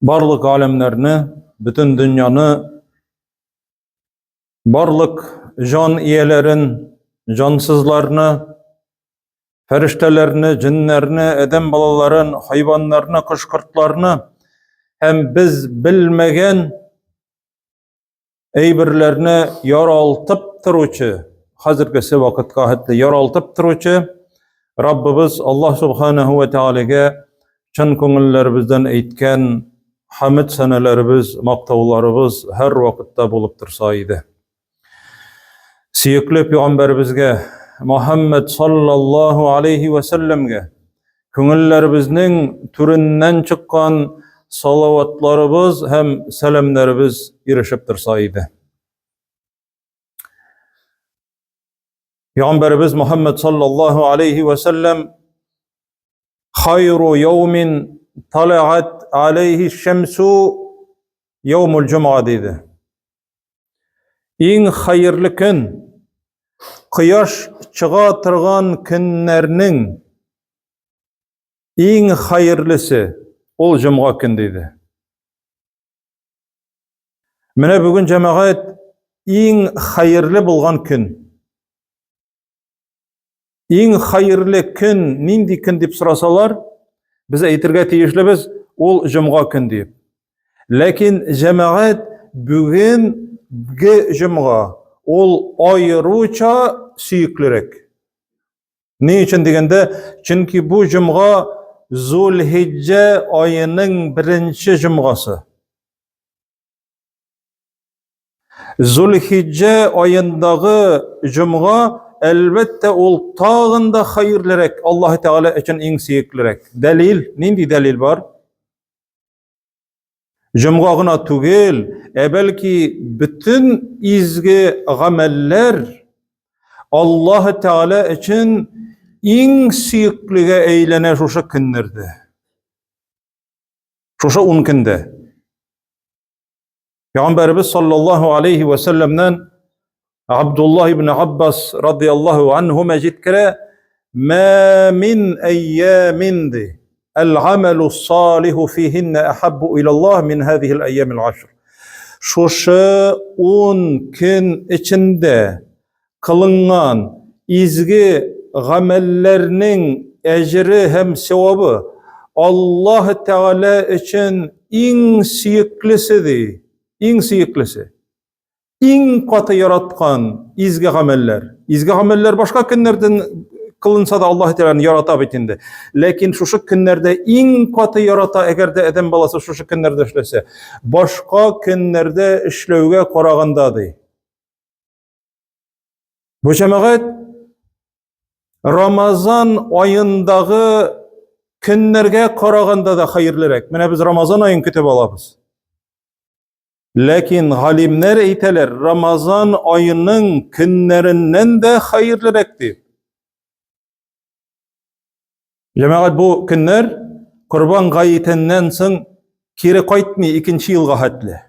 Барлык галәмнәрне, бөтен дөньяны, барлык җан ияләрен, җансызларны, фәрештәләрне, җеннәрне, адәм балаларын, хайваннарны, кош-кортларны һәм без белмәгән әйберләрне яралтып торучы, хәзергесе вакытка хәтле яралтып торучы Раббыбыз Аллаһ Субханаһу ва Тәгаләгә чын күңелләребездән әйткән хәмд сәнәләребез, мактауларыбыз һәр вакытта булып торса иде. Сөекле пәйгамбәребезгә Мухаммад саллаллаһу алейхи ва сәлләмгә күңелләребезнең түреннән чыккан салаватларыбыз һәм сәламнәребез ирешеп торса иде. Пәйгамбәребез Мухаммад саллаллаһу алейхи ва сәлләм хайру яумин талаат алейхи шәмсу яумул җумга диде. Иң хәерле көн кояш чыга торган көннәрнең иң хәерлесе ул җомга көн диде. Менә бүген җәмәгать иң хәерле булган көн. Иң хәерле көн нинди көн дип сорасалар, без әйтергә тиешлебез, ул җомга көн дип. Ләкин җәмәгать бүгенге җомга ул аеруча сөеклерәк. Ни өчен дигәндә, чөнки бу җомга Зулхиҗҗә аеның беренче җомгасы. Зулхиҗҗә аендагы җомга, әлбәттә, ул тагын да хәерлерәк, Аллаһ Тәгалә өчен иң сөеклерәк. Дәлил, нинди дәлил бар? Җомга гына түгел, ә бәлки бөтен изге гамәлләр Аллаһ Тәгалә өчен иң сөеклегә әйләнә шушы көннәрдә. Шушы 10 көндә. Пәйгамбәребез саллаллаһу алейхи ва сәлләмнән Абдуллаһ ибн Аббас радияллаһу анһума җиткерә, "Ма мин әйямин ди, әл-амалу салиху фихинна ахаббу илаллаһ мин һазихил әйямил ашр." Шушы 10 көн эчендә кылынган изге гамәлләрнең әҗере һәм савабы Аллаһ Тәгалә өчен иң сөеклесе ди, иң сөеклесе. Иң каты яраткан изге гамәлләр. Изге гамәлләр башка көннәрдән кылынса да Аллаһ Тәгаләне ярата бит инде. Ләкин шушы көннәрдә иң каты ярата, әгәр дә адәм баласы шушы көннәрдә эшләсә, башка көннәрдә эшләүгә караганда ди. Бу җәмәгать Рамазан аендагы көннәргә караганда да хәерлерәк. Менә без Рамазан аен көтеп алабыз. Ләкин галимнәр әйтәләр, Рамазан аеның көннәреннән дә хәерлерәк дип. Җәмәгать бу көннәр Корбан гаетеннән соң кире кайтмый икенче елга хәтле.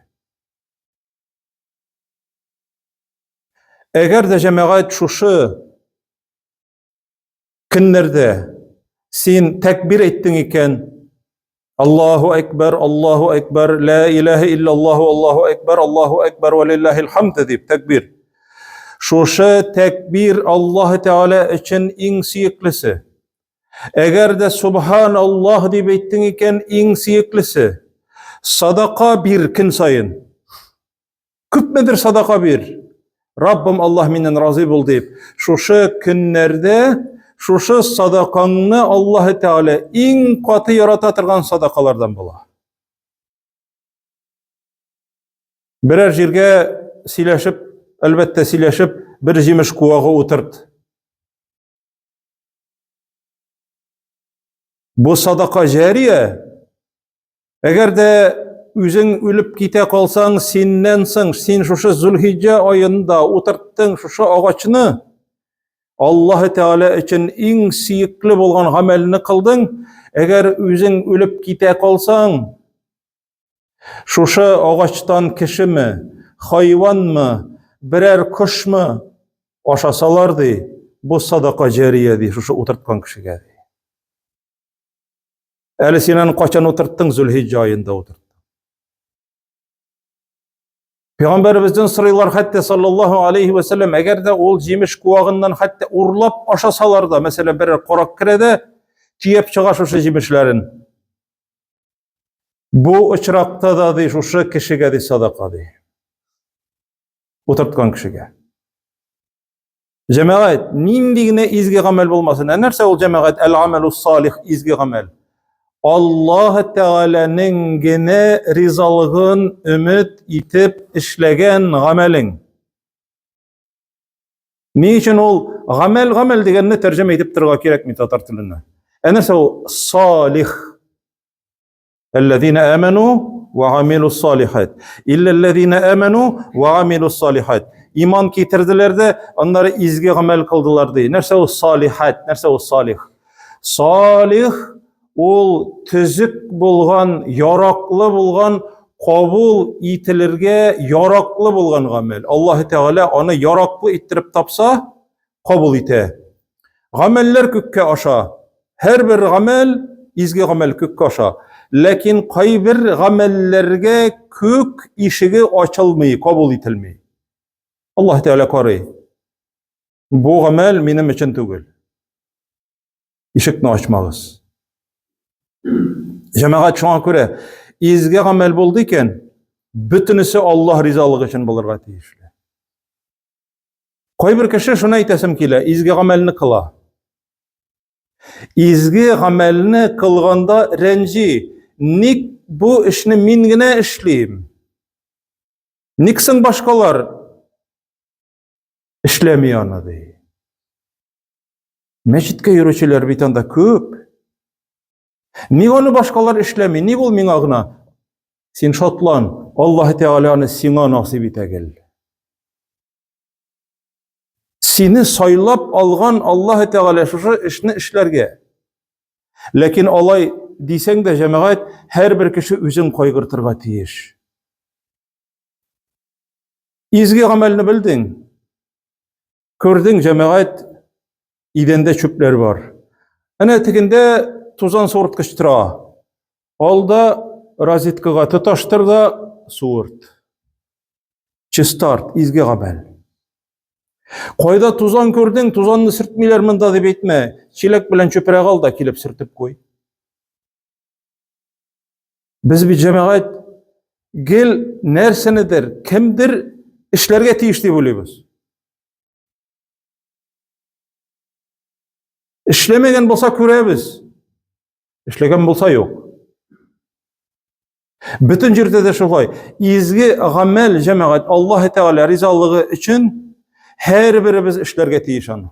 Әгәр дә җәмәгать шушы көннәрдә син тәкбир әйттең икән, Аллаһу әкбәр, Аллаһу әкбәр, ла илаһа иллаллаһу, Аллаһу әкбәр, Аллаһу әкбәр, ва лиллаһил хамд дип тәкбир. Шушы тәкбир Аллаһ Тәгалә өчен иң сөеклесе. Әгәр дә субхан Аллаһ дип әйттең икән, иң сөеклесе. Садака бир көн саен. Күпмедер садака бир. Раббым Аллаһ миннән разый бул дип. Шушы көннәрдә шушы садакаңны Аллаһ Тәгалә иң каты ярата торган садакалардан була. Берәр җиргә сөйләшеп, әлбәттә сөйләшеп, бер җимеш куагы утырт. Бу садака җәрия. Әгәр дә үзең үлеп китә калсаң, синнән соң син шушы Зулхиҗҗә аенда утырттың шушы агачны, Аллаһ Тәгалә өчен иң сөекле булган гамәлне кылдың. Әгәр үзең үлеп китә калсаң, шушы агачтан кешеме, хайванмы, берәр кошмы ашасалар ди, бу садака җәрия ди, шушы утырткан кешегә ди. Әле син аны качан утырттың? Зөлхиҗҗә аенда утырттың. Пәйгамбәребездән сорыйлар хәтта саллаллаһу алейхи ва сәлләм, әгәр дә ул җимеш куагыннан хәтта урлап ашасалар да, мәсәлән, берәр карак керә дә, төяп чыга шушы җимешләрен. Бу очракта да ди шушы кешегә ди садака ди. Утырткан кешегә. Җәмәгать, нинди генә изге гамәл булмасын, ә нәрсә ул җәмәгать? Әл-гамәлу салих, изге гамәл. Аллаһ Тәгаләнең генә ризалыгын өмет итеп эшләгән гамәлең. Ни өчен ул гамәл гамәл дигәнне тәрҗемә итеп торырга кирәкми татар теленә? Ә нәрсә ул салих? Әлләзина аману ва амилу салихат. Илләлләзина аману ва амилу салихат. Иман китерделәр дә, аннары изге гамәл кылдылар ди. Нәрсә ул салихат? Нәрсә ул салих? Салих ул төзек булган, яраклы булган, кабул ителергә яраклы булган гамәл. Аллаһ Тәгалә аны яраклы иттереп тапса, кабул итә. Гамәлләр күккә аша. Һәрбер гамәл изге гамәл күккә аша. Ләкин кайбер гамәлләргә күк ишеге ачылмый, кабул ителми. Аллаһ Тәгалә карый. Бу гамәл минем өчен түгел. Ишекне ачмагыз. Җәмәгать шуңа күрә изге гамәл булды икән, бөтенесе Аллаһ ризалыгы өчен булырга тиешле. Кайбер кеше шуны әйтәсем килә, изге гамәлне кыла. Изге гамәлне кылганда рәнҗи. Ник бу эшне мин генә эшлим? Ник соң башкалар эшләми аны ди. Мәчеткә йөрүчеләр бит анда күп. Ник аны башкалар эшләми? Ник ул миңа гына? Син шатлан, Аллаһ Тәгалә аны сиңа насыйп итә гел. Сине сайлап алган Аллаһ Тәгалә шушы эшне эшләргә. Ләкин алай дисәң дә, җәмәгать, һәрбер кеше үзен кайгыртырга тиеш. Изге гамәлне белдең. Күрдең, җәмәгать, идәндә чүпләр бар. Әнә тегендә тузан суырткыч тора. Ал да розеткага тоташтыр да суырт. Чистарт, изге гамәл. Кайда тузан күрдең, тузанны сөртмиләр монда дип әйтмә. Чиләк белән чүпрәк ал да килеп сөртеп куй. Без бит җәмәгать гел нәрсәнедер, кемдер эшләргә тиеш дип уйлыйбыз. Эшләмәгән булса күрәбез. Эшләгән булса юк. Бөтен җирдә дә шулай. Изге гамәл җәмәгать Аллаһ Тәгалә ризалыгы өчен һәрберебез эшләргә тиеш аны.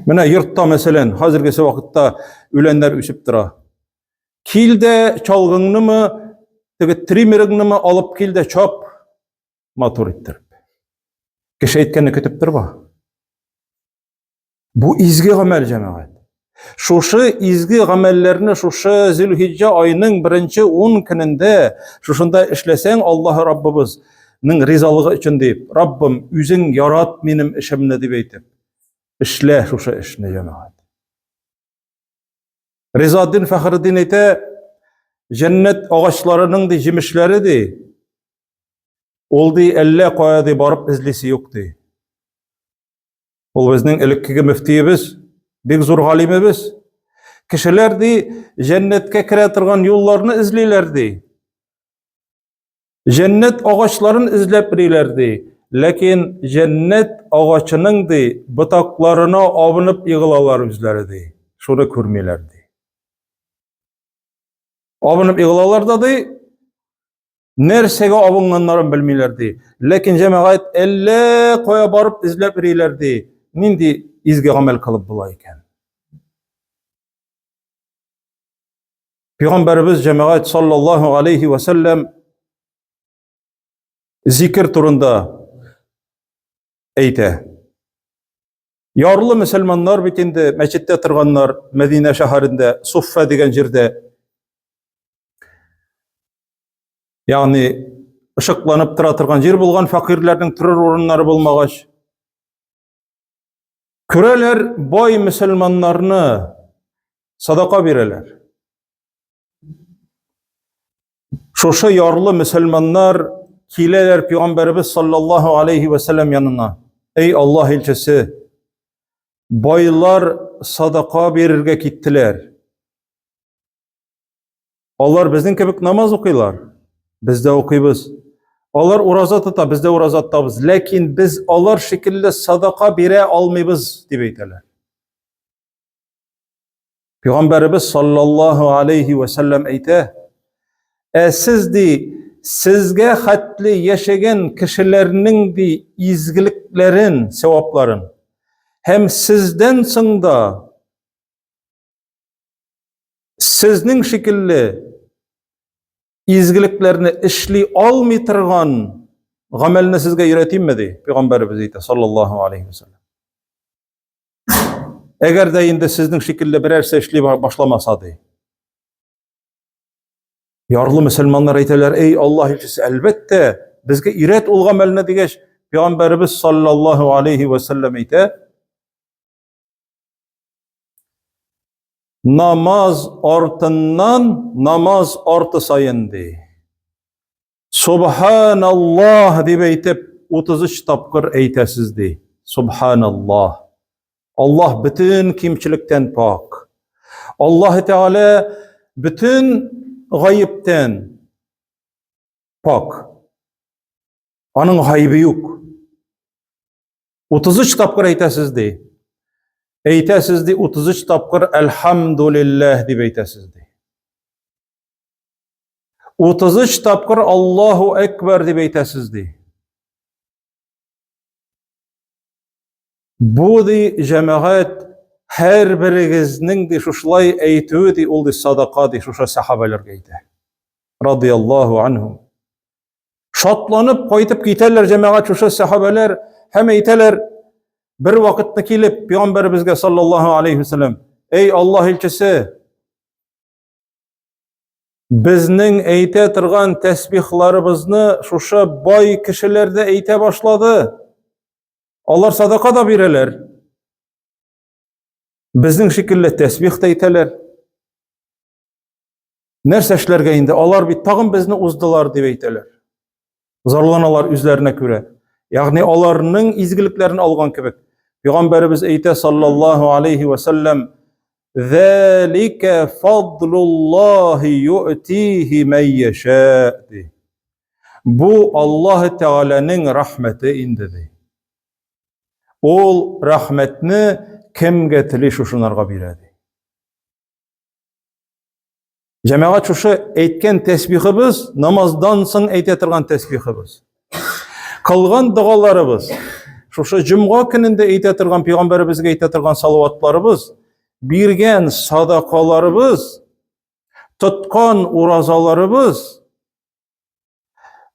Менә йортта, мәсәлән, хәзергесе вакытта үләннәр үсеп тора. Кил дә чалгыңнымы, теге триммерыңнымы алып кил дә чап, матур иттереп. Кеше әйткәнне көтеп торма. Бу изге гамәл, җәмәгать. Шушы изге гамәлләрне шушы Зөлхиҗҗә аеның беренче 10 көнендә шушында эшләсәң, Аллаһ Раббыбызның ризалыгы өчен дип, Раббым, үзең ярат минем эшемне дип әйтеп, эшлә шушы эшне, җәмәгать. Ризаддин Фәхретдин әйтә, җәннәт агачларының ди җимешләре ди, ул ди әллә кая ди барып эзлисе юк ди. Ул безнең элеккеге мөфтиебез, бик зур галимебез. Кешеләр ди җәннәткә керә торган юлларны эзлиләр ди. Җәннәт агачларын эзләп йөриләр ди. Ләкин җәннәт агачының ди ботакларына абынып егылалар үзләре ди. Шуны күрмиләр ди. Абынып егылалар да ди, нәрсәгә абынганнарын белмиләр ди. Ләкин җәмәгать әллә кая барып эзләп йөриләр ди. Нинди изге гамәл кылып була икән? Пәйгамбәребез җәмәгать саллаллаһу алейхи ва сәлләм зикер турында әйтә. Ярлы мөселманнар бит инде мәчеттә торганнар Мәдинә шәһәрендә, Суффа дигән җирдә. Ягъни ышыкланып тора торган җир булган фәкыйрьләрнең торыр урыннары булмагач, күрәләр бай мөселманнарны садака бирәләр. Шушы ярлы мөселманнар киләләр пәйгамбәребез саллаллаһу алейхи ва сәлләм янына. Эй Аллаһ илчесе, байлар садака бирергә киттеләр. Алар безнең кебек намаз укыйлар. Без дә укыйбыз. Алар ураза тота, без дә ураза тотабыз. Ләкин без алар шикелле садака бирә алмыйбыз, дип әйтәләр. Пәйгамбәребез саллаллаһу алейхи ва сәлләм әйтә, ә сез ди, сезгә хәтле яшәгән кешеләрнең ди изгелекләрен, савапларын һәм сездән соң да сезнең шикелле изгелекләрне эшли алмый торган гамәлне сезгә өйрәтимме ди пәйгамбәребез әйтә саллаллаһу алейхи ва сәлләм. Әгәр дә инде сезнең шикелле берәрсе эшли башламаса ди. Ярлы мөселманнар әйтәләр, эй Аллаһ илчесе, әлбәттә, безгә өйрәт ул гамәлне дигәч, пәйгамбәребез саллаллаһу алейхи ва сәлләм әйтә, намаз артыннан намаз арты саен ди. Субханаллах дип әйтеп 33 тапкыр әйтәсез ди. Субханаллах. Аллаһ бөтен кимчелектән пак. Аллаһ Тәгалә бөтен гаептән пак. Аның гаебе юк. 33 тапкыр әйтәсез ди. Әйтәсез ди 33 тапкыр әлхамдулилләһ дип әйтәсез ди. 33 тапкыр Аллаһу Әкбәр дип әйтәсез ди. Бу ди җәмәгать һәр берегезнең ди шушылай әйтүе ди ул ди садака ди шушы сахабәләргә әйтә. Радияллаһу анһум. Шатланып кайтып китәләр җәмәгать шушы сахабәләр һәм әйтәләр бер вакытны килеп пәйгамбәребезгә саллаллаһу алейхи вәсәлләм, эй Аллаһ илчесе, Безнең әйтә торган тәсбихларыбызны шушы бай кешеләр дә әйтә башлады. Алар садака да бирәләр. Безнең шикелле тәсбих тә әйтәләр. Нәрсә эшләргә инде? Алар бит тагын безне уздылар дип әйтәләр. Зарланалар үзләренә күрә. Ягъни аларның изгелекләрен алган кебек. Пәйгамбәребез әйтә саллаллаһу алейхи ва саллям, "Залика фадлуллаһи ю'тихи ман яша" ди. Бу Аллаһ Тәгаләнең рәхмәте инде ди. Ул рәхмәтне кемгә тели шушынарга бирә ди. Җәмәгать шушы әйткән тәсбихыбыз, намаздан соң әйтә торган тәсбихыбыз. Кылган догаларыбыз, шушы җомга көнендә әйтә торган пәйгамбәребезгә әйтә торган салаватларыбыз, биргән садакаларыбыз, тоткан уразаларыбыз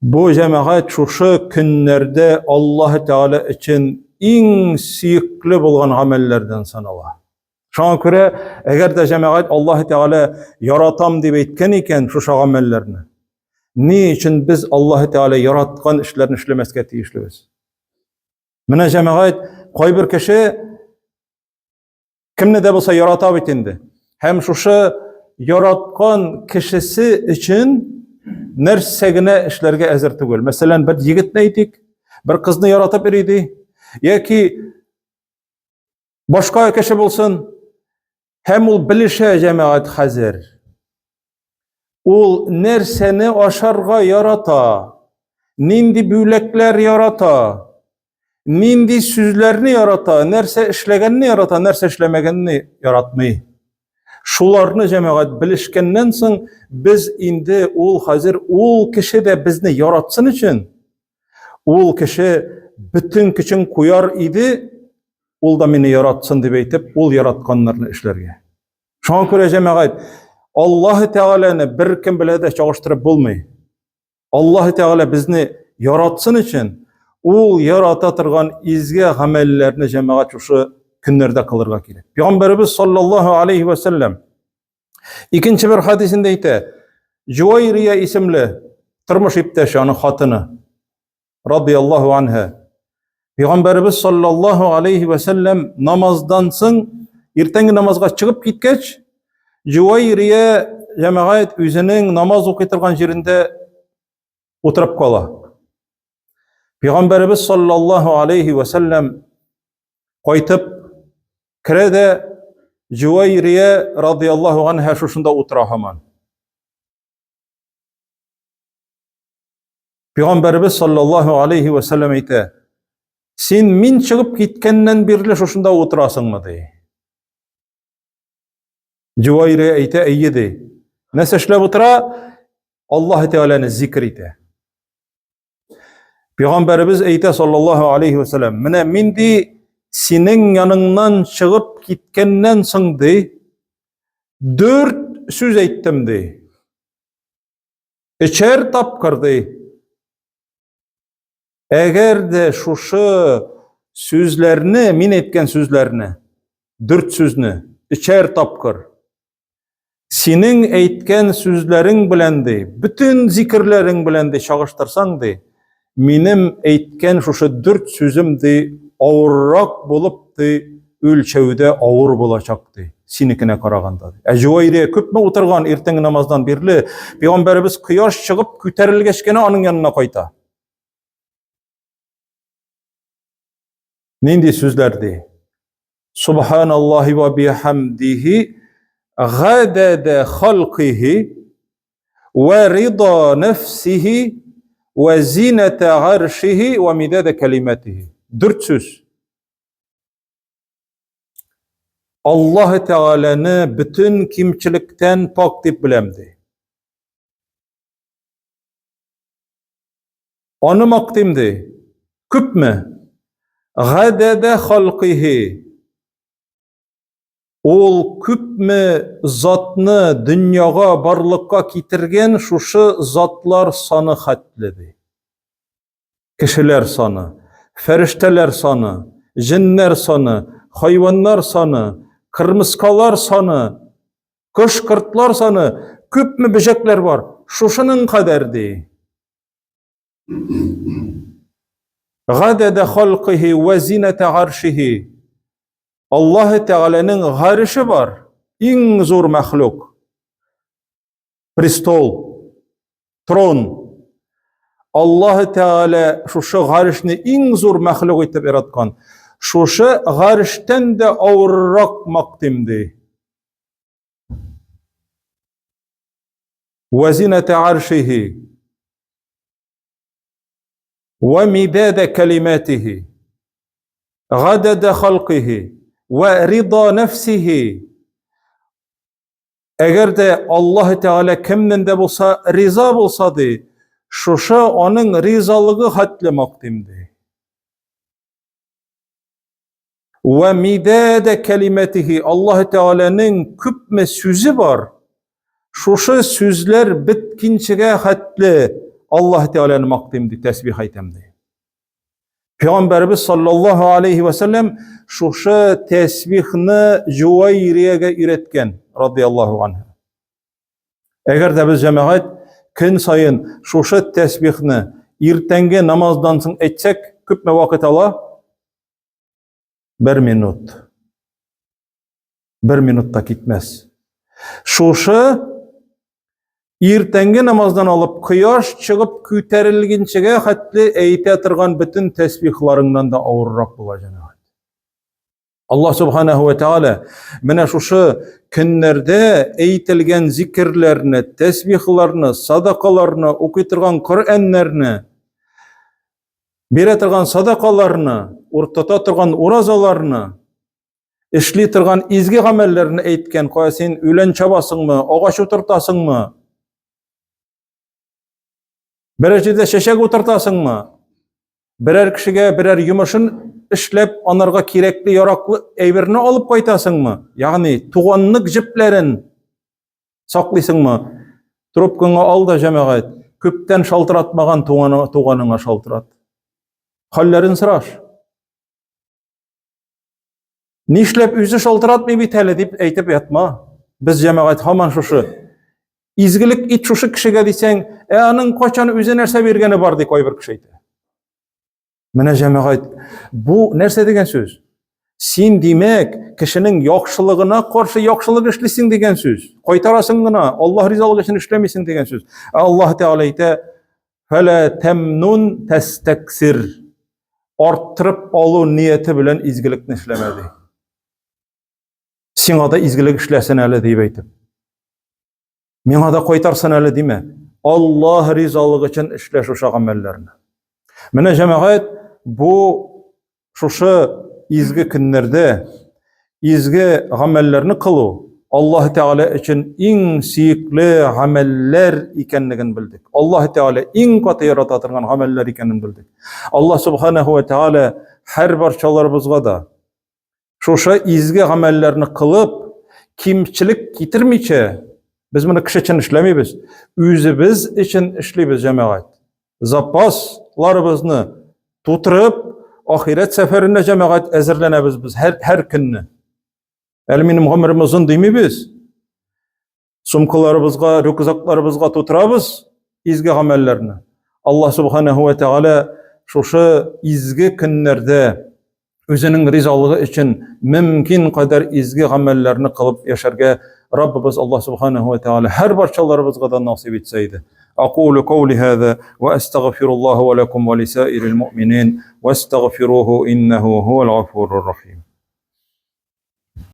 бу җәмәгать шушы көннәрдә Аллаһ Тәгалә өчен иң сөекле булган гамәлләрдән санала. Шуңа күрә, әгәр дә җәмәгать Аллаһ Тәгалә яратам дип әйткән икән шушы гамәлләрне, ни өчен без Аллаһ Тәгалә яраткан эшләрне эшләмәскә тиешлебез? Менә җәмәгать кайбер кеше Кемне дә булса ярата бит инде. Һәм шушы яраткан кешесе өчен нәрсә генә эшләргә әзер түгел. Мәсәлән, бер егетне әйтик, бер кызны яратып йөри ди, яки башка кеше булсын, һәм ул белешә җәмәгать хәзер. Ул нәрсәне ашарга ярата, нинди бүләкләр ярата, нинди сүзләрне ярата, нәрсә эшләгәнне ярата, нәрсә эшләмәгәнне яратмый. Шуларны җәмәгать белешкәннән соң без инде ул хәзер ул кеше дә безне яратсын өчен ул кеше бөтен көчен куяр иде, ул да мине яратсын дип әйтеп, ул яратканнарны эшләргә. Шуңа күрә җәмәгать Аллаһ Тәгаләне беркем белән дә чагыштырып булмый. Аллаһ Тәгалә безне яратсын өчен ул ярата торган изге гамәлләрне җәмәгать шушы көннәрдә кылырга кирәк. Пәйгамбәребез саллаллаһу алейхи ва сәлләм икенче бер хадисендә әйтә, Җуайрия исемле тормыш иптәше, аның хатыны радияллаһу анһа. Пәйгамбәребез саллаллаһу алейхи ва сәлләм намаздан соң иртәнге намазга чыгып киткәч, Җуайрия җәмәгать үзенең намаз укый торган җирендә утырып кала. Пәйгамбәребез саллаллаһу алейхи ва сәлләм кайтып керә дә Җуайрия радияллаһу анһа шушында утыра һаман. Пәйгамбәребез саллаллаһу алейхи ва сәлләм әйтә: "Син мин чыгып киткәннән бирле шушында утырасыңмы?" ди. Җуайрия әйтә: "Әйе" ди. Нәрсә эшләп утыра? Аллаһ Тәгаләне зикр итә. Пәйгамбәребез әйтә саллаллаһу алейхи ва сәлләм: "Менә мин ди синең яныңнан чыгып киткәннән соң ди дүрт сүз әйттем ди. Өчәр тапкыр ди. Әгәр дә шушы сүзләрне, мин әйткән сүзләрне, дүрт сүзне, өчәр тапкыр синең әйткән сүзләрең белән ди, бөтен зикерләрең белән ди чагыштырсаң ди, минем әйткән шушы дүрт сүзем ди авыррак булып ди, үлчәүдә авыр булачак ди, синекенә караганда. Ә Җуайрия күпме утырган иртәнге намаздан бирле, пәйгамбәребез кояш чыгып күтәрелгәч кенә аның янына кайта. Нинди сүзләр ди? Субханаллахи ва бихамдихи гадада халкихи ва рида нәфсихи ва зината аршихи ва мидада калиматихи. Дүрт сүз. Аллаһ Тәгаләне бөтен кимчелектән пак дип беләм ди. Аны мактыйм ди. Күпме? Гадәдә халкихи. Ул күпме затны дөньяга барлыкка китергән шушы затлар саны хәтле ди. Кешеләр саны, фәрештәләр саны, җеннәр саны, хайваннар саны, кырмыскалар саны, кош-кортлар саны, күпме бөҗәкләр бар, шушының кадәр ди. Гадәдә халкыһи вә зинәтә аршихи. Аллаһы Тәгаләнең гареше бар, иң зур мәхлук. Престол, трон. Аллаһы Тәгалә шушы гарешне иң зур мәхлук итеп яраткан. Шушы гарештән дә авыррак мактыйм ди. Вә зинәтә аршихи. Вә мидәдә кәлимәтихи. Гадәдә халкихи. Вә рида нәфсихи. Әгәр дә Аллаһ Тәгалә кемнән дә булса риза булса ди, шушы аның ризалыгы хәтле мактыйм ди. Вә мидәдә кәлимәтихи Аллаһ Тәгаләнең күпме сүзе бар, шушы сүзләр беткинчегә хәтле Аллаһ Тәгаләне мактыйм ди, тәсбих әйтәм ди. Пәйгамбәребез саллаллаһу алейхи ва сәлләм шушы тәсбихны Җуайриягә өйрәткән, радияллаһу анһу. Әгәр дә без җәмәгать көн саен шушы тәсбихны иртәнге намаздан соң әйтсәк, күпме вакыт ала? Бер минут. Бер минут та китмәс. Шушы иртәнге намаздан алып кояш чыгып күтәрелгәнчегә хәтле әйтә торган бөтен тәсбихларыңнан да авыррак була җәмәгать. Аллаһ субханаһу ва тааля менә шушы көннәрдә әйтелгән зикерләрне, тәсбихларны, садакаларны, укый торган Коръәннәрне, бирә торган садакаларны, тота торган уразаларны эшли торган изге гамәлләрне әйткән, кая син үлән чабасыңмы, агач утыртасыңмы, берәр җирдә чәчәк утыртасыңмы, берәр кешегә берәр йомышын эшләп, анарга кирәкле, яраклы әйберне алып кайтасыңмы, ягъни туганлык җепләрен саклыйсыңмы? Трубкаңа ал да, җәмәгать, күптән шалтыратмаган туганыңа шалтырат. Хәлләрен сораш. Нишләп үзе шалтыратмый бит әле дип әйтеп ятма. Без җәмәгать һаман шушы. Изгелек ит шушы кешегә дисәң, ә аның кайчан үзе нәрсә биргәне бар ди кайбер кеше әйтә. Менә җәмәгать, бу нәрсә дигән сүз? Син, димәк, кешенең яхшылыгына каршы яхшылык эшлисең дигән сүз. Кайтарасың гына, Аллаһ ризалыгы өчен эшләмисең дигән сүз. Ә Аллаһ Тәгалә әйтә, "Фәлә тәмнун тәстәксир." Арттырып алу нияте белән изгелекне эшләмә ди. Сиңа да изгелек эшләсен әле дип әйтеп. Миңа да кайтарсын әле димә. Аллаһ ризалыгы өчен эшлә шушы гамәлләрне. Менә җәмәгать бу шушы изге көннәрдә изге гамәлләрне кылу Аллаһ Тәгалә өчен иң сөекле гамәлләр икәнлеген белдек. Аллаһ Тәгалә иң каты ярата торган гамәлләр икәнен белдек. Аллаһ Субханаһу ва Тәгалә һәр барчаларыбызга да Шушы изге гамәлләрне кылып, кимчелек китермичә, без моны кеше өчен эшләмибез, үзебез өчен эшлибез, җәмәгать. Запасларыбызны тутырып, ахирәт сәфәренә җәмәгать әзерләнәбез без һәр, һәр көнне. Әле минем гомерем озын димибез. Сумкаларыбызга, рюкзакларыбызга тутырабыз изге гамәлләрне. Аллаһ субханаһу ва тәгалә шушы изге көннәрдә үзенең ризалыгы өчен мөмкин кадәр изге гамәлләрне кылып яшәргә Раббыбыз Аллаһ субханаһу ва тәгалә һәр барчаларыбызга да насыйп итсә иде. Акулу каули һаза ва астагфируллаһа ва лакум ва лисаирил муъминин вастагфируһу иннаху хуал гафурur рахим.